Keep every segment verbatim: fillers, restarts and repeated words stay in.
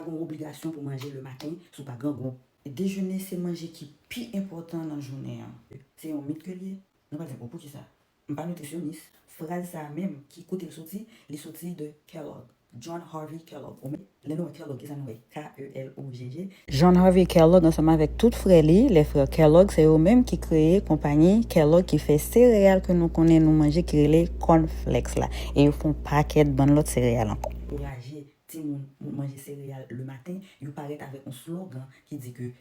Ou gen yon obligasyon pou manje le maten si w pa grangou. Dejene se manje ki pi enpòtan nan jounen an. Se yon mit ke l ye? Nou pral di, bon, poukisa? M pa nitrisyonis. Fraz sa a menm, ki kote l soti? Li soti de Kellogg. John Harvey Kellogg. Ou menm, lè nou wè Kellogg, kisa nou wè? K E L O G G. John Harvey Kellogg ansanm avèk tout frè li, lè frè Kellogg, se yo menm ki kreye konpayi Kellogg ki fè sereyal ke nou konnen nou manje ki rele cornflakes la. E yo fè yon pakèt bann lòt sereyal ankò. Ankouraje timoun manje sereyal le maten, yo parèt avèk yon slogan ki di ke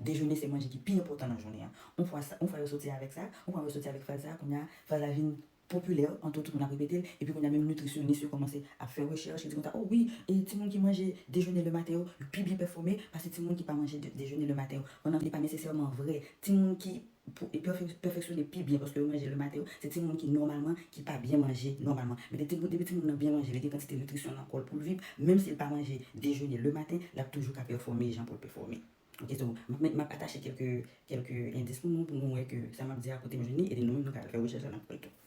dejene se manje ki pi enpòtan nan jounen an. Yon fwa sa, yon fwa yo soti avèk sa, yon fwa yo soti avèk fraz sa, kounye a, fraz la vin popilè, anto tout moun ap repete l, epi kounye a menm nitrisyonis yo kòmanse ap fè rechèch, yo di konsa, o wi, e timoun ki manje dejene le maten yo, yo pi byen pèfòme pase timoun ki pa manje de- dejene le maten yo. Pandan li pa nesesèman vrè. Timoun ki pou e pèfe- pèfeksyone pi byen paske yo manje le maten yo, se timoun ki nòmalman, ki pa byen manje nòmalman. Men depi timoun, depi timoun nan byen manje, li gen kantite nitrisyon nan kò l pou l viv, menm si l pa manje dejene le maten, l ap toujou ka pèfòme jan pou l pèfòme. Ok, so, m ap met- m ap atache kèlke, kèlke endis pou nou, pou nou wè ke sa m ap di a kote m jwenn li, epi nou menm nou ka al fè rechèch la, n ap wè l tou.